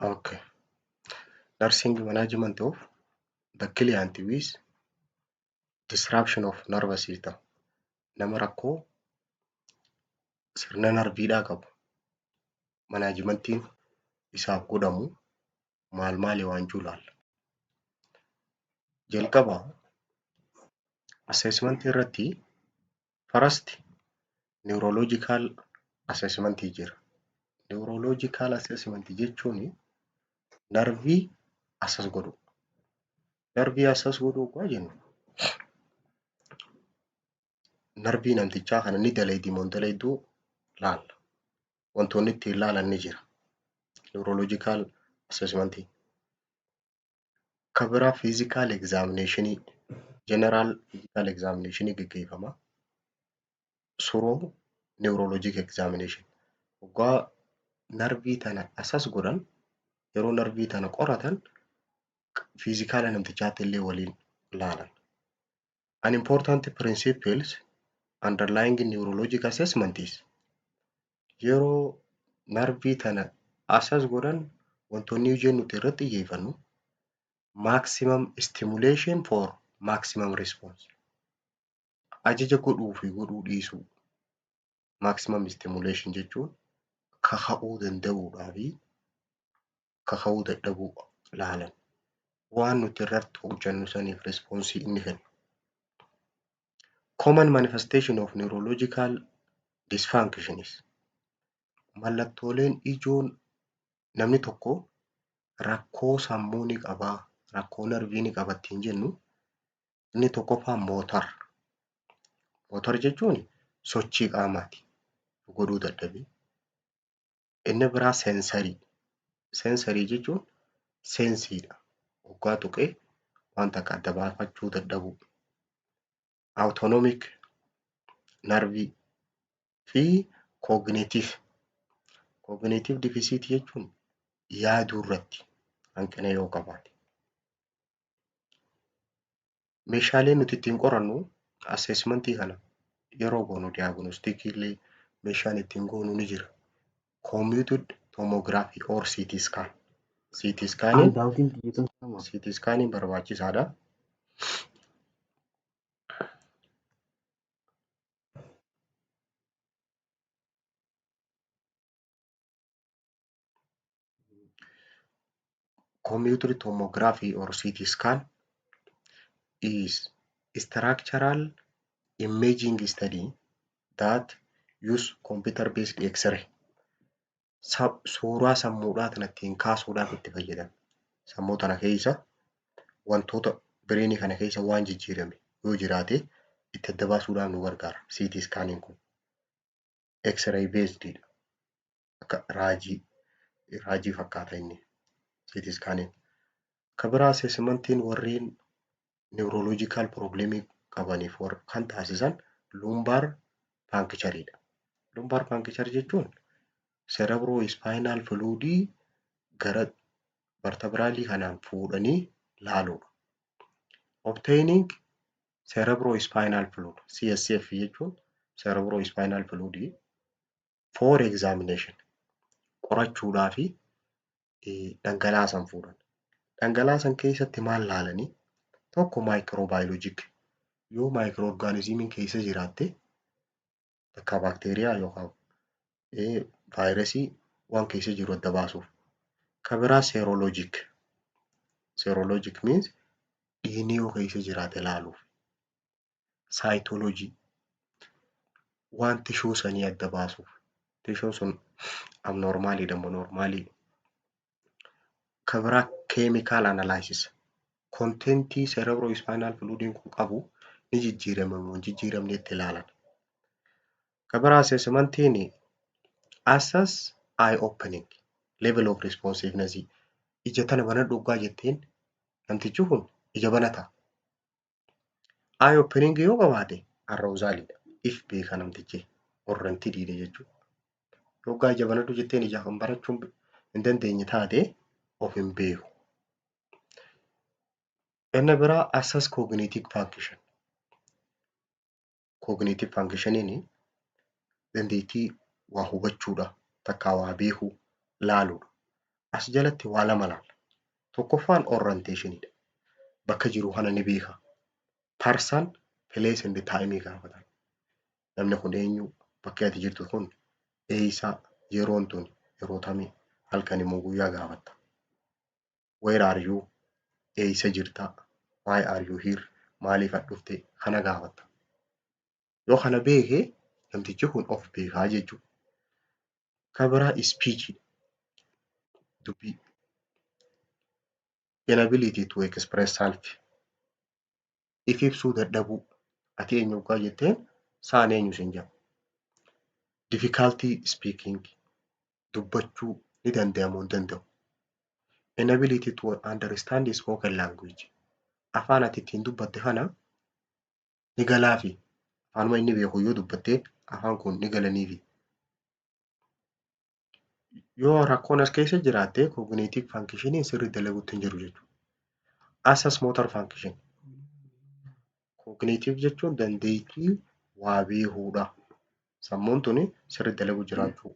Okay. Nursing management of the client with disruption of nervous system. Nama rakkoo sirna narviidhaa qabu manaajimentiin isaaf godhamu maal maali waan jiru ilaalla. Jalqaba assessmentii irratti first neurological assessment jira. Neurological assessment jechuun narvii assess godhu. Narvii assess godhuu yoo jennu narvii namtichaa kana ni dalagdi moo hin dalagduu laalla. Wantoonni ittiin laalan ni jira. Neurological assessment. Kan biraa physical examination, general physical examination gaggeeffama. Through neurologic examination. Waggaa narvii tana assess godhan, yeroo narvii tana qoratan, physicala namtichaatti illee waliin laalan. An important principles underlying neurologic assessment is, yeroo narvii tana assess godhan, wantoonni ijoo nuti irratti xiyyeeffannu maximum stimulation for maximum response. Ajaja godhuu fi godhuu dhiisuu. Maximum stimulation jechuun kaka'uu danda'uudhaa fi kaka'uu dadhabuu laalan. Waan nuti irratti hojjennu saniif responsii inni kennu. Common manifestation of neurological dysfunctions, mallattooleen ijoon namni tokko rakkoo sammuu ni qabaa, rakkoo narvii ni qaba ittiin jennu, inni tokkoffaan motor. Motor jechuun sochii qaamaati. Godhuu dadhabee. Inni biraa sensory. Sensory jechuun senseiidha. Hoggaa tuqee waan takka adda baafachuu dadhabuu. Autonomic nervii fi cognitive. Cognitive deficit jechuun yaaduu irratti hanqina yoo qabaate. Meeshaaleen nuti ittiin qorannu, assessmentii kana yeroo goonu, diagnosticii illee meeshaan ittiin goonu ni jira. Computed tomography or CT scan. CT scaniin CT scaniin barbaachisaadha. Computed tomography or CT scan is structural imaging study that use computer based X-ray. Suuraa sammuudhaa kana ittiin kaasuudhaaf itti fayyadamna. Sammuu tana keessa wantoota brainii kana keessa waan jijjiirame yoo jiraate itti adda baasuudhaaf nu gargaara. CT scaniin kun X-ray based dha. Akka raajii fakkaata inni CT scaniin. Kan biraa assessmentiin warreen neurological problemii qabaniif kan taasisan lumbar punctureidha. Lumbar puncture jechuun cerebrospinal fluidii gara vertebralii kanaan fuudhanii laaluudha. Obtaining cerebrospinal fluid, CSF jechuun cerebrospinal fluidii, for examination, qorachuudhaa fi dhangala'aa san fuudhan. Dhangala'aa san keessatti maal laalanii? Tokko microbiologic, yoo microorganismiin keessa jiraatte, takka baakteeriyaa yookaan vaayirasii waan keessa jiru adda baasuuf. Kan biraa serologic. Serologic means dhiigni yoo keessa jiraate laaluuf. Cytology, waan tissue sanii adda baasuuf. Tissueun sun abnormaliidha moo normalii. Kan biraa chemical analysis, contentii cerebrospinal fluidiin kun qabu ni jijjiirama moo hin jijjiiramne itti ilaalan. Kan biraa assessmentiin assess eye opening, level of responsiveness, ija tana banadhu hoggaa jetteen namtichi kun ija banataa. Eye opening yoo qabaate arousalidha. If beeka namtichi, orientedidha jechuudha. Hoggaa ija banadhu jetteen ija kan banachuu hin dandeenye taate of hin beeku. Inni biraa assess cognitive function. Cognitive functioniin dandeettii waa hubachuudha, takkaa waa beekuu laaluudha. As jalatti waa lama laalla. Tokkoffaan orientationidha. Bakka jiru kana ni beeka. Person, place and time gaafatan. Namni kun eenyu? Bakki ati jirtu kun eessa? Yeroon tun yeroo tamii? Halkan immoo guyyaa gaafatta. Where are you? Eessa jirta? Why are you here? Maaliif as dhufte? Kana gaafatta. Yoo kana beeke, namtichi kun of beekaa jechuudha. Kan biraa speech, dubbii. Inability to express self. If ibsuu dadhabuu. Ati eenyu hoggaa jetteen saan eenyu siin jedha. Difficulty speaking, dubbachuu ni danda'a moo hin danda'u. Inability to understand spoken language. Afaan ati ittiin dubbatte kana ni galaafi. Afaanuma inni beeku yoo dubbatte afaan kun ni galaniifi. Yoo rakkoon as keessa jiraatte, cognitive functioning sirrii dalaguutti hin jiru jechuudha. Assess motor function. Cognitive jechuun dandeettii waa beekuudha. Sammuun tuni sirrii dalaguu jiraachuu.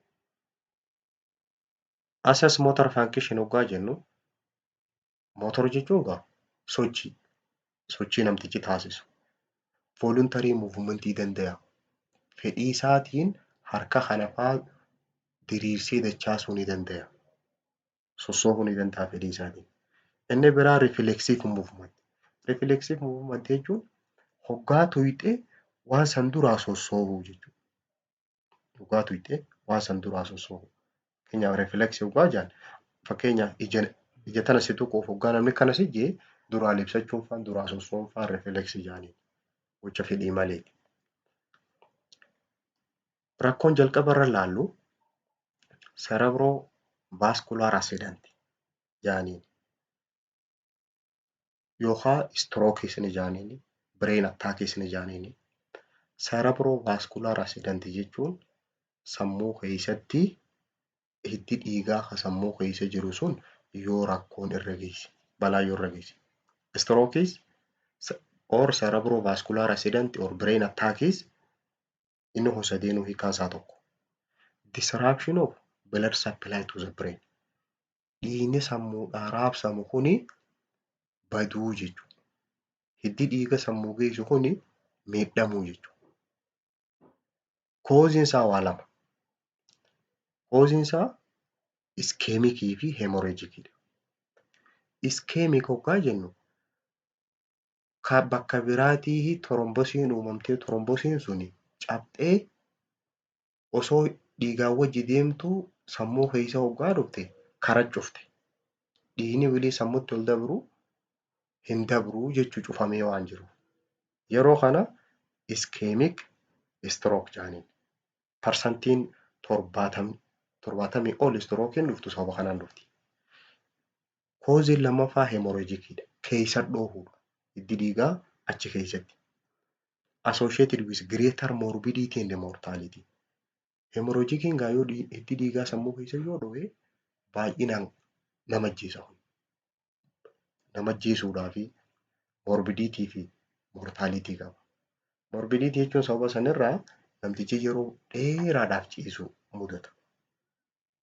Assess motor function hoggaa jennu, motor jechuun egaa sochii, sochii namtichi taasisu. Voluntary movement danda'a. Fedhii isaatiin harka kana fa'aa diriirsee dachaasuu ni danda'a. Sossoobuu ni danda'a fedhii isaatiin. Inni biraa reflexive movement. Reflexive movement jechuun hoggaa tuqxee waan san duraa sossoobuu jechuudha. Hoggaa tuqxee waan san duraa sossoobuu. Fakkeenyaaf, reflex hoggaa jedhan, fakkeenyaaf ija tana si tuquuf hoggaa namni akkana si jee duraa libsachuun faan duraa sossoobuun faan reflex jedhaniin. Gocha fedhii maleeti. Rakkoon jalqaba irra ilaallu cerebrovascular accident jedhaniin. Yookaan stroke ni jedhaniini, brain attack ni jedhaniini. Cerebrovascular accident jechuun sammuu keessatti hiddi dhiigaa kan sammuu keessa jiru sun yoo rakkoon irra geesse, balaa yoo irra geesse. Stroke is or cerebrovascular accident or brain attack is, inni kun sadeenuu hiikkaan isaa tokko. Disruption of blood supply to the brain. Dhiigni sammuudhaa raabsamu kuni baduu jechuudha. Hiddi dhiiga sammuu geessu kuni miidhamuu jechuudha. Causeiin isaa waa lama. Causeiin isaa ischemicii fi hemorrhagiciidha. Ischemic hoggaa jennu bakka biraatii thrombusiin uumamtee, thrombusiin suni cabxee osoo dhiigaan wajji deemtuu sammuu keessa hoggaa dhufte kara cufte. Dhiigni wilii sammuutti ol dabru hin dabruu jechuu, cufamee waan jiruuf. Yeroo kana ischemic stroke jedhaniin. Parsantiin 70 ol strokeiin dhuftu sababa kanaan dhufti. Causeiin lammaffaa hemorrhagiciidha. Keessa dhoohuudha. Hiddi dhiigaa achi keessatti. Associated with greater morbidity and mortality. Hemorrhagiciin gaa yoo hiddi dhiigaa sammuu keessa yoo dhohe baay'inaan nama ajjeesa. Nama ajjeesuudhaa fi morbidity fi mortality qaba. Morbidity jechuun sababa sanirraa namtichi yeroo dheeraadhaaf ciisu mudata.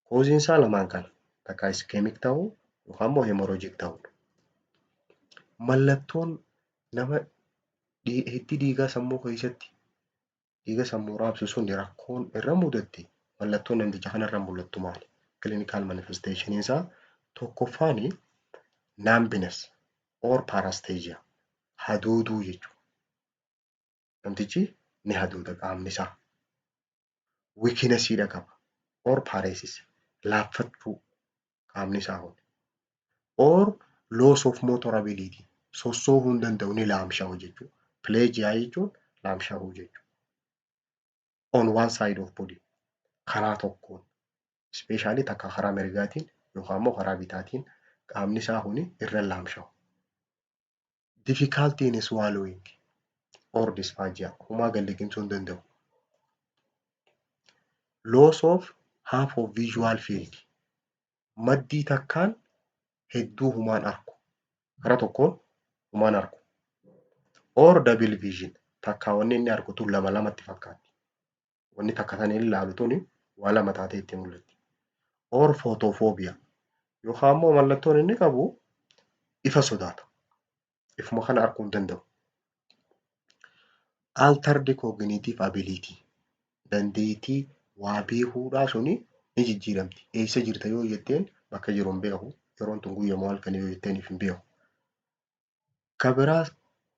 Causeiin isaa lamaan kana. Takka ischemic ta'uu yookaan immoo hemorrhagic ta'uudha. Mallattoon nama hiddi dhiigaa sammuu keessatti dhiiga sammuu raabsu sun rakkoon irra mudatte, mallattoon namticha kanarra mul'attu maali? Clinical manifestation isaa tokkoffaani numbness or paresthesia, hadooduu jechuudha. Namtichi ni hadooda qaamni isaa. Weaknessiidha qaba or paresis, laaffachuu qaamni isaa kun. Or loss of motor ability, sossoohuu hin danda'u, ni laamsha'u jechuudha. Plegia jechuun laamsha'uu jechuudha. On one side of body, karaa tokkoon, especially takka karaa mirgaatiin yookaan immoo karaa bitaatiin qaamni isaa kun irra laamsha'u. Difficulty in swallowing or dysphagia, homaa gad liqimsuu hin danda'u. Loss of half of visual field, maddii takkaan hedduu humaan argu. Karaa tokkoon humaan argu. Or double vision, takkaa wanni inni argu tun lama lamatti fakkaatti. Wanni takka tan inni ilaalu tuni waa lama taatee itti mul'atti. Or photophobia, Yookaan immoo mallattoon inni qabu ifa sodaata. Ifuma kana arguu hin danda'u. Altered cognitive ability, dandeettii waa beekuudhaa suni ni jijjiiramti. Eessa jirta yoo jetteen bakka jiru hin beeku. Yeroon tun guyyaa halkanii yoo jetteen hin beeku. Kan biraa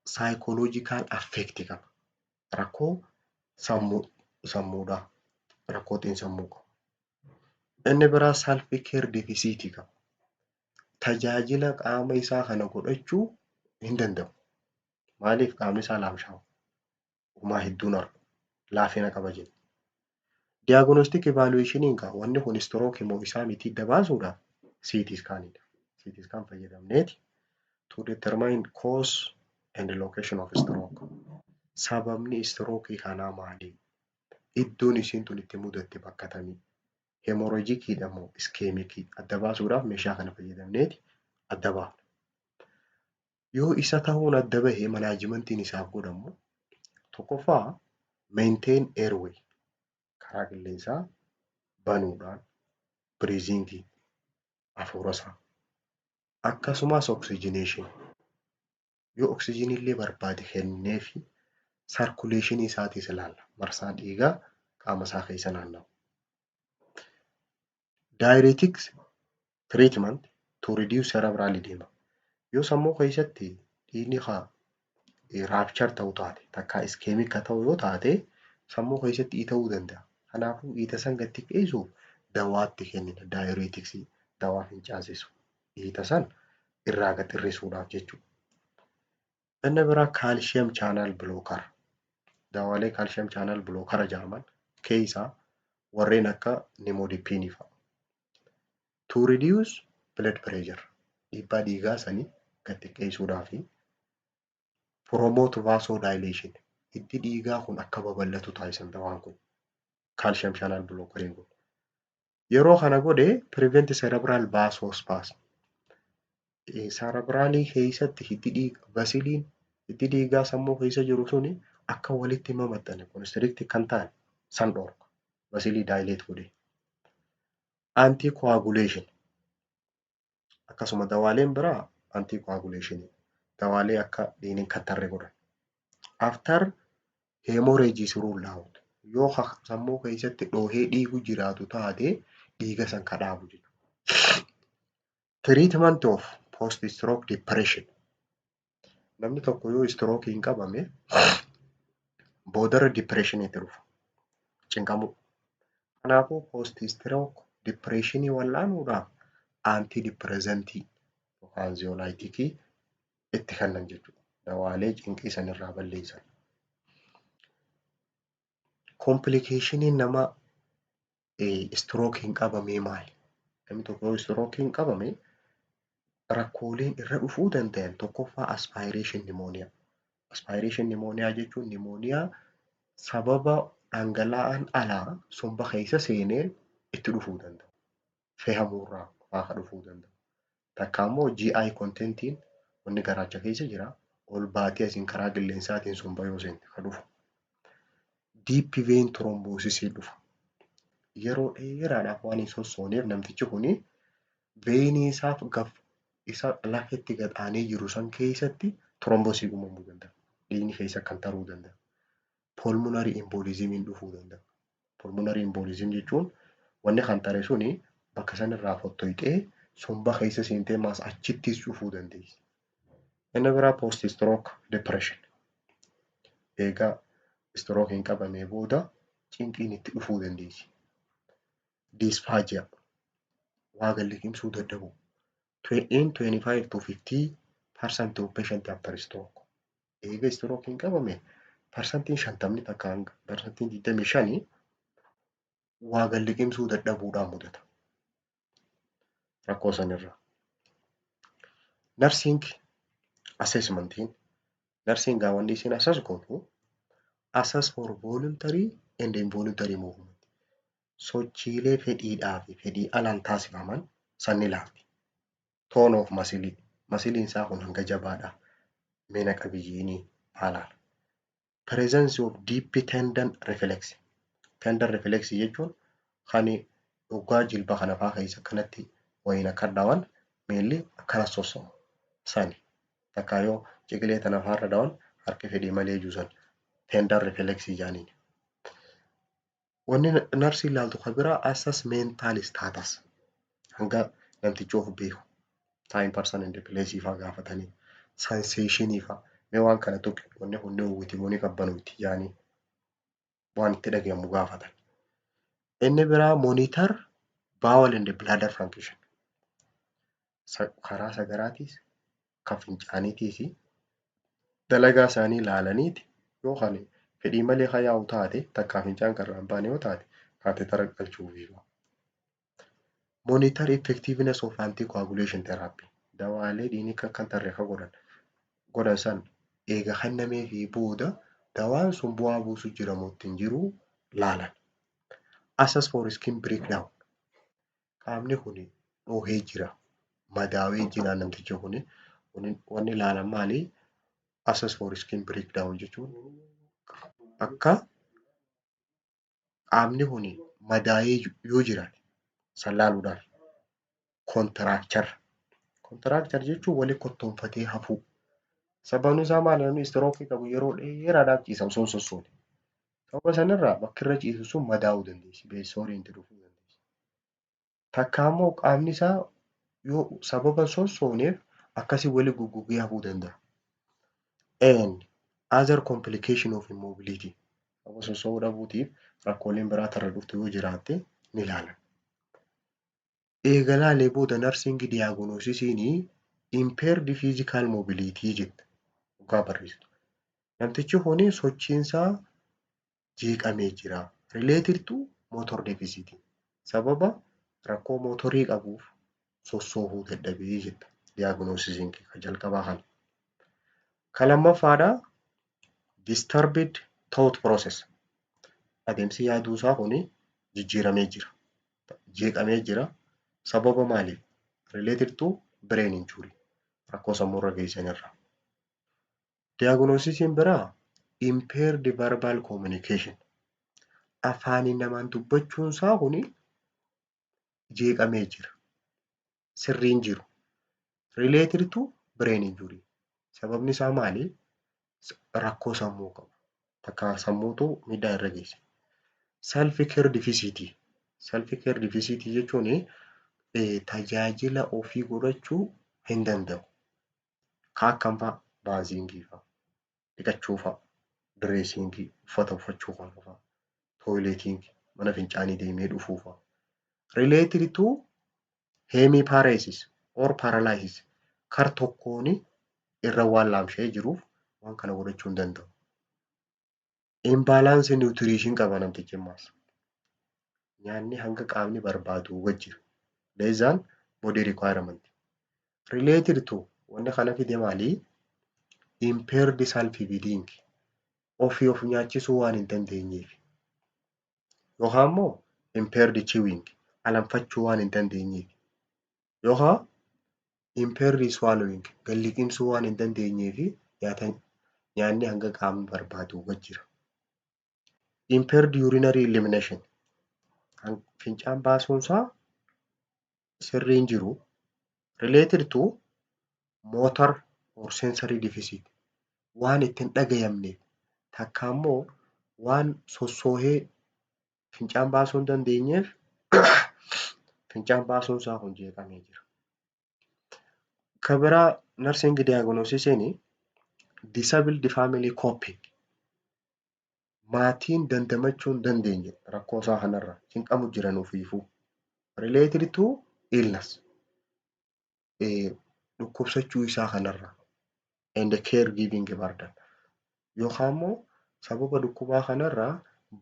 psychological affect qaba. Rakkoo sammuu sammuudhaa. Rakkoo xiinsammuu qaba. Inni biraa self care deficit qaba. Tajaajila qaama isaa kana godhachuu hin danda'u. Maaliif? Qaamni isaa laamshaa'u. Homaa hedduun argu. Laafina qaba jenna. Diagnostic evaluation egaa wanni kun stroke moo isaa miti adda baasuudhaaf CT scanidha. CT scan fayyadamneeti to determine cause and location of stroke. Sababni stroke kanaa maali? Iddoon isiin tun itti mudatte bakka kamii? Hemorrhagiciidha moo ischemicii? Adda baasuudhaaf meeshaa kana fayyadamneeti adda baafna. Yoo isa ta'uun adda bahe, managementiin isaaf godhamu tokkoffaa maintain airway, karaa qilleensaa banuudhaan, breathingii, hafuura isaa, akkasumas oxygenation, yoo oxygenii illee barbaade kenneefi, circulationii isaatis ilaalla, marsaa dhiigaa qaama isaa keessa naanna'u. Diuretics treatment to reduce cerebral edema. Yoo sammuu keessatti dhiigni haa rupture ta'uu taate, takka ischemic ta'u yoo taate, sammuu keessatti dhiita'uu danda'a. Kanaafuu dhiita san gad xiqqeessuuf dawaatti kennina, diureticsii, dawaa fincaasisu dhiita san irraa gad hir'isuudhaaf jechuudha. Inni biraa calcium channel blocker. Dawaalee calcium channel blocker jedhaman keessaa warreen akka nimodipinii fa'a. To reduce blood pressure, dhiibbaa dhiigaa sanii gad xiqqeessuudhaafi, promote vasodilation, hiddi dhiigaa kun akka babal'atu taasisan dawaan kun, calcium channel blockeriin kun. Yeroo kana godhe prevent cerebral vasospasm. Cerebralii keessatti hiddi dhiigaa, vesseliin hiddi dhiigaa sammuu keessa jiru suni akka walitti hin mamaxxanne, constrict kan ta'an san dhorka. Vesselii dilate godhe. Anticoagulation, akkasuma dawaaleen biraa anticoagulation, dawaalee akka dhiigni hin kattarre godhan. After hemorrhage is ruled out, yoo sammuu keessatti dhoohee dhiigu jiraatu taate, dhiiga san ka dhaabu jechuudha. Treatment of post stroke depression. Namni tokko yoo strokeiin qabame boodarra depressioniitti dhufa. Cinqamuu. Kanaafuu post stroke depressionii wal'aanuudhaaf antidepressantii yookaan anxiolyticii itti kennan jechuudha. Dawaalee cinqii sanirraa balleessan. Complicationiin nama strokeiin qabamee maali? Namni tokko yoo strokeiin qabame rakkooleen irra dhufuu danda'an tokkoffaa aspiration pneumonia. Aspiration pneumonia jechuun pneumonia sababa dhangala'aan alaa somba keessa seeneen itti dhufuu danda'u. Fe'amuurraa fa'aa dhufuu danda'u. Takka immoo GI contentiin, wanni garaacha keessa jira, ol baatee asiin karaa qilleensaatiin somba yoo seente kan dhufu. Deep vein thrombosis dhufa. Yeroo dheeraadhaaf waan hin sossooneef namtichi kuni veinii isaaf gaf isa lafetti gad aanee jiru san keessatti thrombosii uumamuu danda'a. Dhiigni keessa kan taruu danda'a. Pulmonary embolismiin dhufuu danda'a. Pulmonary embolism jechuun wanni kan tare suni bakka sanirraa fottoyxee somba keessa seentee maas achittis dhufuu dandeessi. Inni biraa post stroke depression. Egaa strokeiin qabamee booda cinqiin itti dhufuu dandeessi. Dysphagia, waa gad liqimsuu dadhabuu. In 25 to 50% of patient after stroke. Eega strokeiin qabame 50% takka hanga 25% waa gad liqimsuu dadhabuudhaan mudata. Rakkoo sanirra. Nursing assessmentiin, nursing wanni isin assess gootu assess for voluntary and involuntary movement. Sochiilee fedhiidhaa fi fedhii alaan taasifaman san ilaalti. Tone of muscle. Muscleiin isaa kun hanga jabaadha. Mina qabiyyiinii maalaadha. Presence of deep tendon reflex. Tendon reflex jechuun kan dhugaa jilba kana fa'aa keessa kanatti Wayiin akka dhawan miilli akkana sosso'a sani. Takka yoo ciqilee tana afaanirra dhawan harki fedhii malee ijuu san tendon reflexii jedhaniin. Wanni narsiin ilaaltu kan biraa assess mental status, hanga namtichi of beeku, time, person and place fa'aa gaafatanii, sensationii fa'aa, mee waan kana tuqi, wanni kun ni uwwiti moo ni qabbanuuti jedhanii waan itti dhagahamu gaafatan. Inni biraa monitor bowel and bladder function. Karaa sagaraatiis kan fincaaniitiis dalagaa isaanii ilaalaniiti, yookaan fedhii malee kan yaa'u taate, takkaa fincaan kan irraa hin baane yoo taate, catheter galchuufii. Monitor effectiveness of anticoagulation therapy. Dawaalee dhiigni akka hin tarre kan godhan san eega kennameefii booda dawaan sun bu'aa buusu jira moo hin jiru laalan. Assess for skin breakdown. Qaamni kun dhohee jira. Madaawee jira namtichi kun. Wanni ilaalan maali? Assess for skin breakdown jechuun akka qaamni kun madaa'ee yoo jiraate san laaluudhaaf. Contracture. Contracture jechuun wali kottoonfatee hafuu. Sababni isaa maali? Namni strokeii qabu yeroo dheeraadhaaf ciisa osoo hin sossoone. Sababa sanarraa bakki irra ciisu sun madaa'uu dandeessi. Bedsoriin itti dhufuu dandeessi. Takka immoo qaamni isaa yoo sababa hin sossooneef akkasii wali goggogee hafuu danda'a. And other complication of immobility. Sababa sosso'uu dhabuutiif rakkooleen biraa tarra dhuftu yoo jiraatte ni ilaalan. Eega laalee booda nursing diagnosisiin impaired physical mobility jetta dhugaa barreessitu. Namtichi kun sochiinsaa jeeqamee jira. Related to motor deficit. Sababa rakkoo motorii qabuuf sossoohuu dadhabee jetta diagnosisiin kan jalqabaa kana. Kan lammaffaadhaa disturbed thought process. Adeemsi yaaduu isaa kun jijjiiramee jira. Jeeqamee jira. Sababa maaliif? Related to brain injury. Rakkoo sammuurra geessanirra. Diagnosisiin biraa impaired verbal communication. Afaaniin namaan dubbachuun isaa kun jeeqamee jira. Sirriin jiru. Related to brain injury. Sababni isaa maali? Rakkoo sammuu qabu. Takka sammuutu miidhaa irra geesse. Self care deficit. Self care deficit jechuun tajaajila ofii godhachuu hin danda'u. Ka akkam fa'a? Bathingii fa'a, dhiqachuu fa'a, dressingii uffata uffachuu fa'a, toileting mana fincaanii deemee dhufuu fa'a. Related to hemiparesis or paralysis, kar tokkoon irra waan laamsha'ee jiruuf waan kana godhachuu hin danda'u. Imbalance nutrition qaba namtichi ammaas. Nyaanni hanga qaamni barbaadu gad jira. Less than body requirement. Related to, wanni kana fide maali? Impaired self feeding. Ofii of nyaachisuu waan hin dandeenyeef. Yookaan immoo impaired chewing, alanfachuu waan hin dandeenyeef. Yookaan impaired swallowing, gad liqimsuu waan hin dandeenyeef nyaanni hanga qaamni barbaadu gad jira. Impaired urinary elimination, fincaan baasuunsaa sirrii hin jiru. Related to motor or sensory deficit, waan itti hin dhagayamneef, takka immoo waan sossoohee fincaan baasuu hin dandeenyeef fincaan baasuun isaa kun jeeqamee jira. Kan biraa nursing diagnosisiin disabled family coping, maatiin dandamachuu hin dandeenye rakkoo isaa kanarra cinqamu jiran ofiifuu. Related to illness, dhukkubsachuu isaa kanarra, and care giving burden, yookaan immoo sababa dhukkubaa kanarraa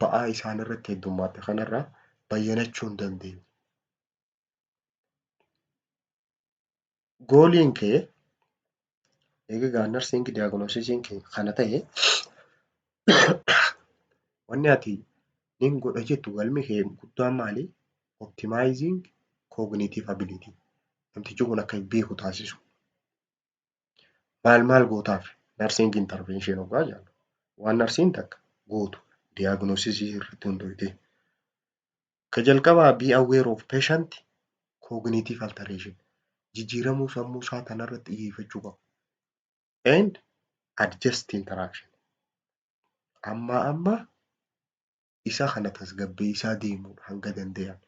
ba'aa isaan irratti heddummaate kanarraa bayyanachuu hin dandeenye. Goaliin kee egaa nursing diagnosisiin kee kana ta'e, wanni ati nin godha jettu, galmi kee guddaan maali? Optimizing cognitive ability. Namtichi kun akka beeku taasisu. Maal maal gootaaf nursing intervention hoggaa jedhamu? Waan narsiin takka gootu diagnosisii irratti hundoofte. Ka jalqabaa, be aware of patient Cognitive alteration, jijjiiramuu sammuu isaa kanarratti xiyyeeffachuu qaba. And adjust interaction. Amma amma isa kana tasgabbeessaa deemuudha hanga danda'ame.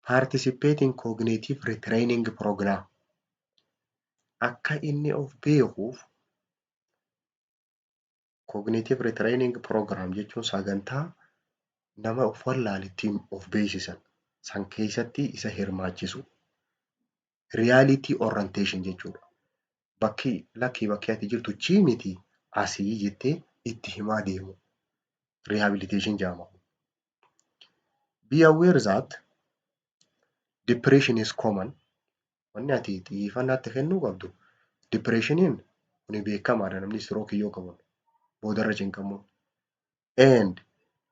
Participate in cognitive retraining program. Akka inni of beekuuf cognitive retraining program jechuun sagantaa nama of wallaale ittiin of beeksisan san keessatti isa hirmaachisu. Reality orientation jechuudha. Bakki lakkii bakki ati jirtu achii miti, asii jettee itti himaa deemu. Rehabilitation jedhama. Be aware that depression is common. Wanni ati xiyyeeffannaatti kennuu qabdu, depressioniin kuni beekamaadha, namni stroke yoo qaban boodarra cinqamuun. And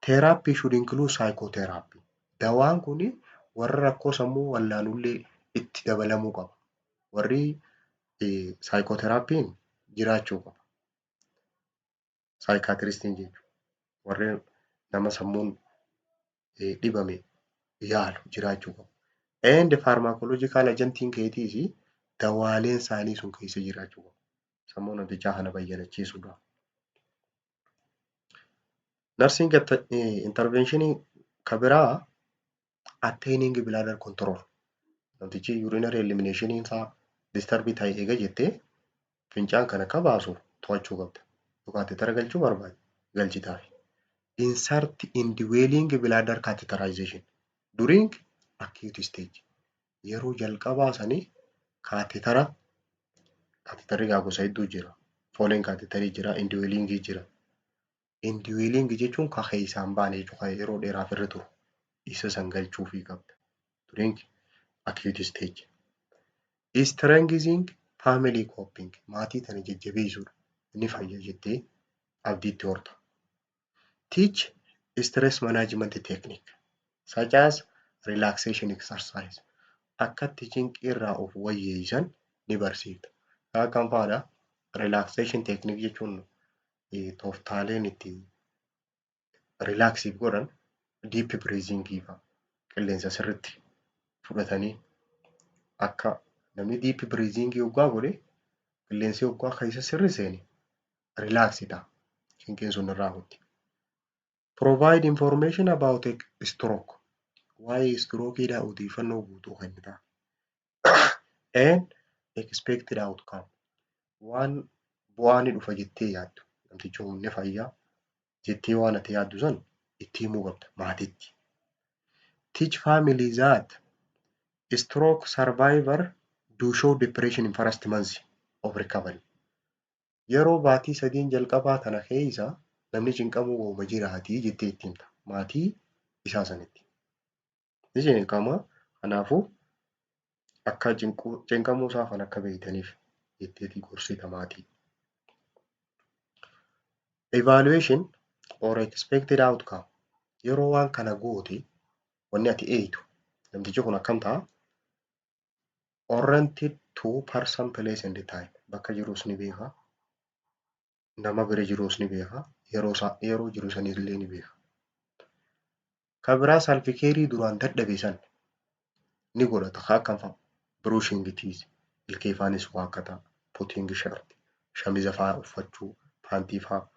therapy should include psychotherapy. Dawaan kuni warra rakkoo sammuu wallaanullee itti dabalamuu qaba. Warri psychotherapyn jiraachuu qaba. Psychiatristiin jechuudha. Warri nama sammuun dhibame yaalu jiraachuu qabu. And pharmacological agentiin keetiis dawaaleen isaanii sun keessa jiraachuu qabu. Sammuu namtichaa kana bayyanachiisuudhaaf. Nursing interventionii kan biraa, attaining bladder control. Namtichi urinary elimination isaa disturb ta'e eega jettee, fincaan kana akka baasu to'achuu qabda. Yoo catheter galchuu barbaade galchitaafi. Insert indwelling bladder catheterization during acute stage. Yeroo jalqabaa sanii catheter, catheterri gaa gosa hedduu jira. Foley catheterii jira, indwellingii jira. Indwelling jechuun kan keessaa hin baane jechuudha. Kan yeroo dheeraaf irra turu. Isa san galchuufii qabda. During acute stage. Strengthening family coping, maatii tana jajjabeessuudha. Ni fayya jettee abdiitti horta. Teach stress management technique such as relaxation exercise. Akkatti cinqii irraa of wayyeessan ni barsiifta. Akkam fa'aadha? Relaxation technique jechuun tooftaaleen itti relaxiif godhan deep breathing fa'a. Qilleensa sirriitti fudhatanii, akka namni deep breathing hoggaa godhe, qilleensi hoggaa keessa sirri seene relax ta'a. Cinqiin sun irraa hutti. Provide information about a stroke. Waa'ee strokeiidhaa odeeffannoo guutuu kennita. And expected outcome. Waan bu'aa ni dhufa jettee yaaddu. Namtichi humni fayyaa jettee waan ati yaaddu san itti himuu qabda maatiitti. Teach family that stroke survivor do show depression in first months of recovery. Yeroo baatii 3n jalqabaa kana keessa namni cinqamuu waanuma jiraatii jettee itti himta maatii isaa sanitti. Ni cinqama, kanaafuu akka cinqamuu isaa kana akka beektaniif jetteetii gorsita maatii. Evaluation or expected outcome, yeroo waan kana goote wanni ati eeytu namtichi kun akkam ta'a? Oriented to person, place and time. Bakka jirus ni beeka. Nama bira jirus ni beeka. Yeroo isaa yeroo jiru sanillee ni beeka. Kan biraa, self care duraan dadhabe san ni godhata. Akkam fa'a? Brushing teeth, ilkee faanis waakkata. Putting shirt, shamiza fa'aa uffachuu, paantii fa'aa.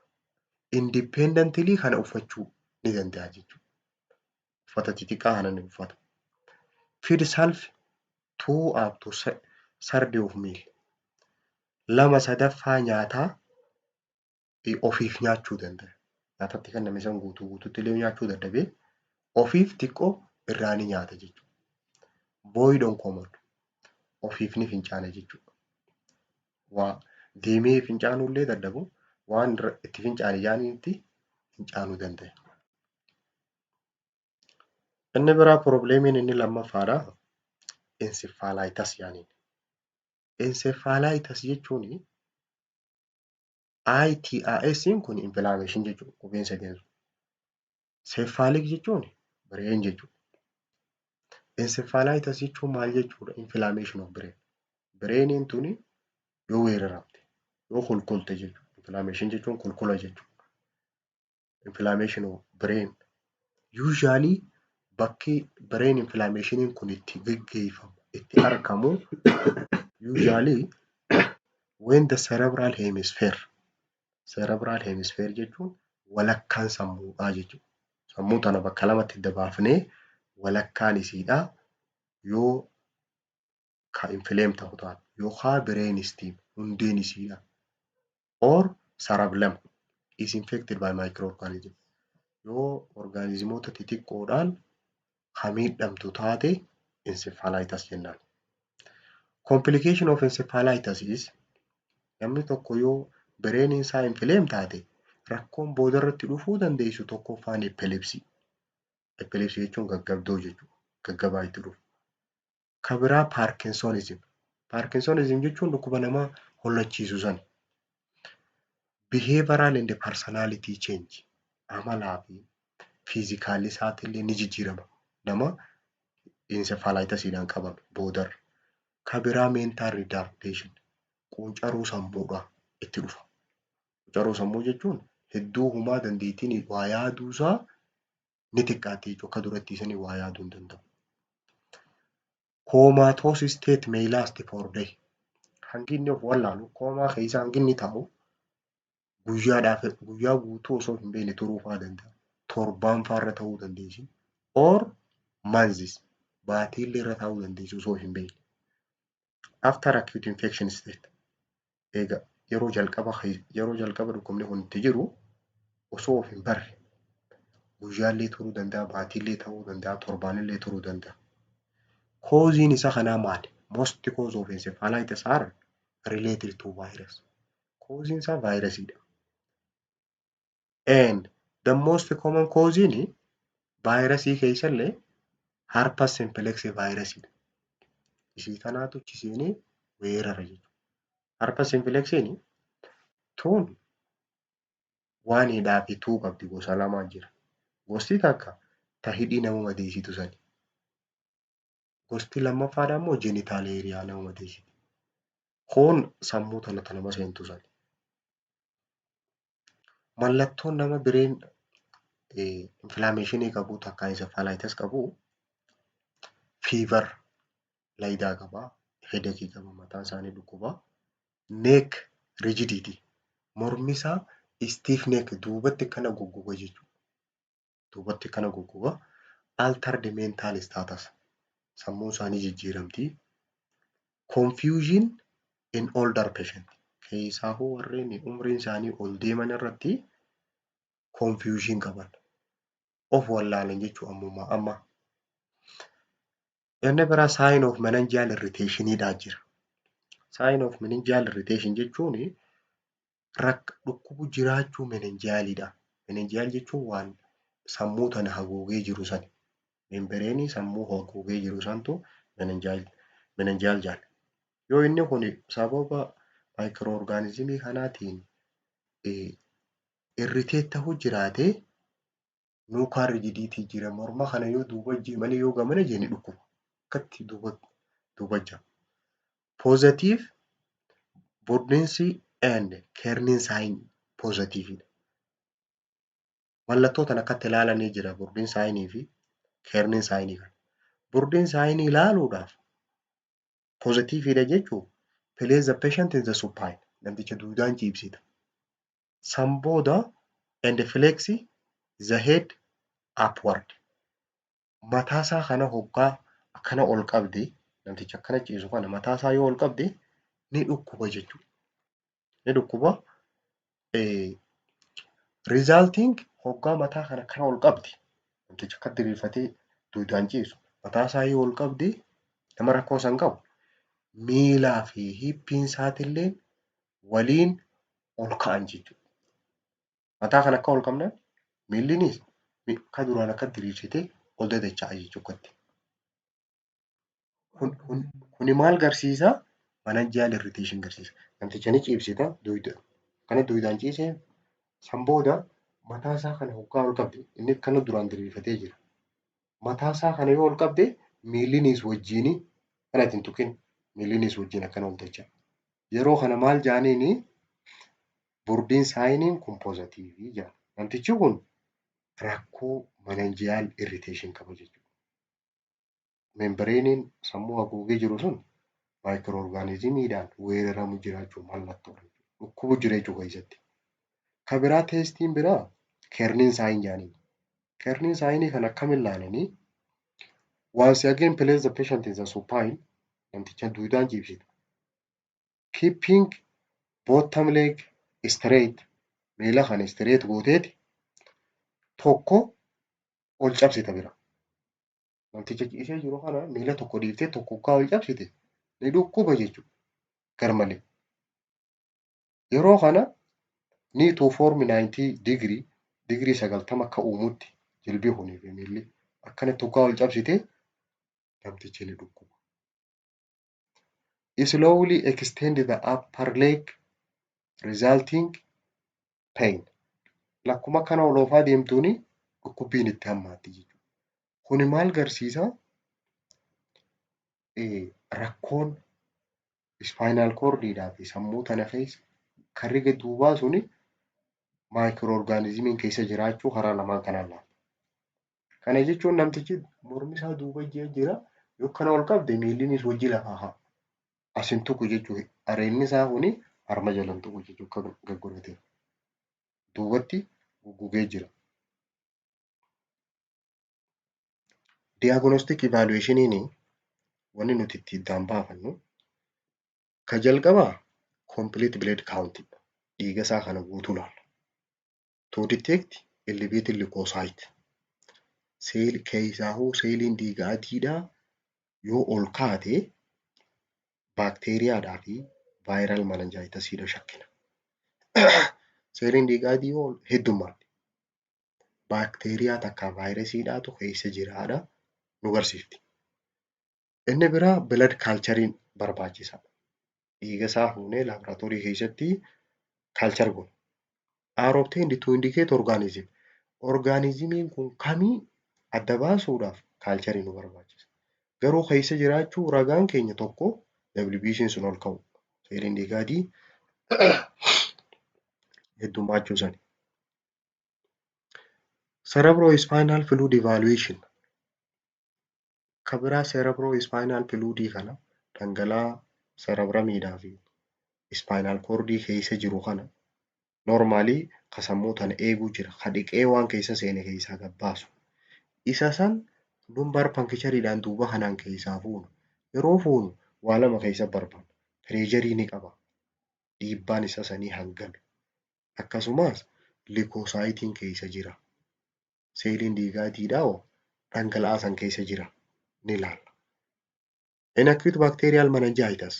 Independently kana uffachuu ni danda'a jechuudha. Uffata xixiqqaa kana ni uffata. Feed self two up to third of meal. 2/3 nyaataa ofiif nyaachuu danda'a. Nyaatatti kenname san guutuu guutuutti illee nyaachuu dadhabee ofiif xiqqoo irraa ni nyaata jechuudha. Void on command. Ofiif ni fincaana jechuudha. Waa deemee fincaanuu illee dadhabu, waan itti fincaane jaaniitti fincaanuu danda'a. Inni biraa, problemiin inni lammaffaadha. Encephalitis jaaniin. Encephalitis jechuun ITIS kun inflammation jechuudha, qubeen sadeen sun. Cephalic jechuun brain jechuudha. Encephalitis jechuun maal jechuudha? Inflammation of brain. Brainiin tuni yoo weeraramte, yoo kulkulte jechuudha. Inflammation jechuun kulkula jechuudha. Inflammation of brain usually Bakki brain inflammationiin kun itti geggeeffamu, itti argamu, usually when the cerebral hemisphere. Cerebral hemisphere jechuun walakkaan sammuudhaa jechuudha. Sammuu tana bakka lamatti adda baafnee walakkaan isiidhaa yoo ka inflame ta'u taate yookaan brain stem, hundeen isiidhaa, or cerebellum is infected by microorganism, yoo organismoota xixiqqoodhaan ka miidhamtu taate encephalitis jennaan. Complication of encephalitis is namni tokko yoo brain isaa inflame taate rakkoon boodarratti dhufuu dandeessu tokkoffaan epilepsy. Epilepsy jechuun gaggabdoo jechuudha. Gaggabaa itti dhufu. Ka biraa Parkinsonism. Parkinsonism jechuun dhukkuba nama hollachiisu sana. Behavioral and personality change, amalaa fi physicalli isaatillee ni jijjiirama. Nama encephalitisiidhaan qabame boodarra. Ka biraa mental retardation, quuncaruu sammuudhaa itti dhufa. Quuncaruu sammuu jechuun hedduu humaa dandeettiin waa yaaduusaa ni xiqqaatti jechuudha. Akka duratti sanii waa yaaduu hin danda'u. Comatose state may last for day. Hangi inni of wallaalu, koomaa keessa hangi inni taa'u, guyyaadhaaf guyyaa guutuu osoo hin beekne turuu fa'aa danda'a. Torbaan fa'aa irra ta'uu dandeessi. Or months, baatiillee irra taa'uu dandeessi osoo hin beekne. After acute infection state, egaa yeroo jalqaba dhukkubni kun itti jiru osoo of hin barre guyyaallee turuu danda'a, baatiillee ta'uu danda'a, torbaanillee turuu danda'a. Causeiin isa kanaa maali? Most cause of encephalitis are related to virus. Causeiin isaa vaayirasiidha. And the most common causeiin vaayirasii keessallee herpes simplex vaayirasiidha. Isii kanaatu achi seenee weerara jechuudha. Herpes simplexiin tun oneiidhaa fi two qabdi, gosa lamaa jira. Gosti takka ta hidhii nama madeessitu sani. Gosti lammaffaadhaa immoo genital area nama madeessiti. Kun sammuu tana ta nama seentu sani. Mallattoon nama brain inflammationii qabu takka encephalitis qabu fever, laayidaa qabaa, headache qaba, mataan isaanii dhukkubaa, neck rigidity, mormi isaa stiff neck, duubatti akkana goggoga jechuudha. Duubatti akkana goggoga. Altered mental status, sammuun isaanii jijjiiramti. Confusion in older patient, keessaafuu warreen umriin isaanii ol deeman irratti confusion qaban. Of wallaalan jechuudha ammumaa amma. Inni biraa sign of meningeal irritationidhaa jira. Sign of meningeal irritation jechuun dhukkubu jiraachuu meningealidha. Meningeal jechuun waan sammuu tana haguugee jiru sani. Membraneii sammuu haguugee jiru santu meningeal jedhama. Yoo inni kun sababa microorganismii kanaatiin irritate ta'uu jiraate, nuchal rigidity jira. Morma kana yoo duuba malee yoo gamana jee ni dhukkuba. Akkatti duuba jira. Positive Brudzinski and Kernig sign positiveidha. Mallattoo kana akkatti ilaalanii jira, Brudzinski signii fi Kernig signii kana. Brudzinski signii ilaaluudhaaf positiveidha jechuun place the patient in the supine, namticha duudaan ciibsita. San booda and flex the head upward. Mataasaa kana hoggaa akkana ol qabde, namticha akkana ciisu kana mataasaa yoo ol qabde ni dhukkuba jechuudha. Ni dhukkuba. Resulting hoggaa mataa kana akkana ol qabde, namticha akka diriirfatee duudaan ciisu mataasaa yoo ol qabde, nama rakkoo san qabu miilaa fi hipiin isaatillee waliin ol ka'an jechuudha. Mataa kana akka ol qabnaan miillinis akka duraan akka diriirsitee ol dadacha'a jechuudha. Kuni maal garsiisaa? Meningeal irritation garsiisa. Namticha ni ciibsita, kana duudaan ciisee san booda mataasaa kana hoggaa ol qabde, inni akkana duraan diriirfatee jira. Mataasaa kana yoo ol qabde miillinis wajjin, kana itti hin tuqin, miillinis wajjin akkana ol dacha'a. Yeroo kana maal jedhaniini? Brudzinski signiin kun positiveii jedhama. Namtichi kun rakkoo meningeal irritation qaba jechuudha. Membraneiin sammuu haguugee jiru sun microorganismiidhaan weeraramu jiraachuu mallattoodha. Dhukkubu jira jechuu keessatti. Ka biraa, testiin biraa Kernig sign jedhaniin. Kernig signii kana akkamiin ilaalanii? Once again, place the patient in the supine, namticha duudaan ciibsita. Keeping bottom leg straight, miila kana straight gooteeti tokko ol cabsita bira. Namticha ciisee jiru kana miila tokko dhiiftee tokko hoggaa ol cabsite ni dhukkuba jechuudha garmalee. Yeroo kana knee to form 90 degree, digirii 90 akka uumutti jilbii kunii fi miilli akkanatti hoggaa ol cabsite namtichi ni dhukkuba. Slowly extend the upper leg, resulting pain. Lakkuma kana ol oofaa deemtuuni dhukkubbiin itti hammaatti jechuudha. Kuni maal agarsiisa? Rakkoon spinal cordiidhaa fi sammuu tana keessa karri gad duubaa suni microorganismiin keessa jiraachuu karaa lamaan kanaan ilaalla. Kana jechuun namtichi mormi isaa duuba jira, yoo akkana ol qabde miillinis hojii lafaa ka'a. As hin tuqu jechuudha. Areedni isaa kuni harma jala hin tuqu jechuudha akka gaggodhatee. Duubatti goggogee jira. Diagnostic evaluationiin wanni nuti itti addaan baafannu ka jalqabaa complete blood count, dhiiga isaa kana guutuu ilaalla. To detect elevated leukocyte cell, keessaahuu seeliin dhiiga adiidhaa yoo ol kaate baakteeriyaadhaa fi viral meningitisiidha shakkina. Seeliin dhiiga adii yoo heddummaate baakteeriyaa takka vaayirasiidhaatu keessa jiraadha nu garsiifti. Inni biraa blood cultureiin barbaachisaadha. Dhiiga isaa fuunee laaboraatoorii keessatti culture goona. Are obtained to indicate organism. Organismiin kun kamii adda baasuudhaaf cultureii nu barbaachisa. Garuu keessa jiraachuu ragaan keenya tokko WBC'n sun ol ka'u. Seeliin dhiiga adii heddummaachuu sani. Cerebrospinal fluid evaluation. Ka biraa cerebrospinal fluidii kana, dhangala'aa cerebrumiidhaa fi spinal cordii keessa jiru kana, normalii ka sammuu tana eeguu jira. Ka dhiqee waan keessa seene keessaa gad baasu. Isa san lumbar punctureiidhaan duuba kanaan keessaa fuuna. Yeroo fuunu waa lama keessa barbaanna. Pressureii ni qaba. Dhiibbaan isa sanii hangami? Akkasumas leukocyteiin keessa jira. Seeliin dhiigaa adiidhaa hoo dhangala'aa san keessa jira ni ilaalla. In acute bacterial meningitis,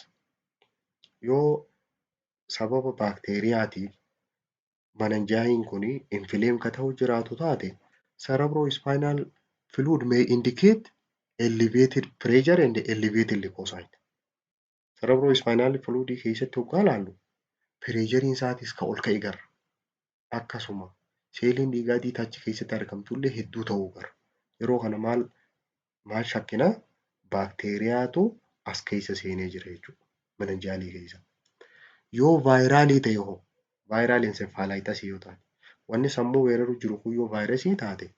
yoo sababa baakteeriyaatiif meningiin kun inflame ka ta'u jiraatu taate, cerebrospinal fluid may indicate elevated pressure and elevated leukocyte. Cerebrospinal fluid keessatti hoggaa ilaallu pressureiin isaatis ka ol ka'e garra. Akkasuma seeliin dhiigaa adii achi keessatti argamtullee hedduu ta'uu garra. Yeroo kana maal maal shakkinaa? Baakteeriyaatu as keessa seenee jira jechuudha. Meningealii keessa. Yoo viralii ta'e hoo, viral encephalitisii yoo taate, wanni sammuu weeraru jiru kun yoo vaayirasii taate,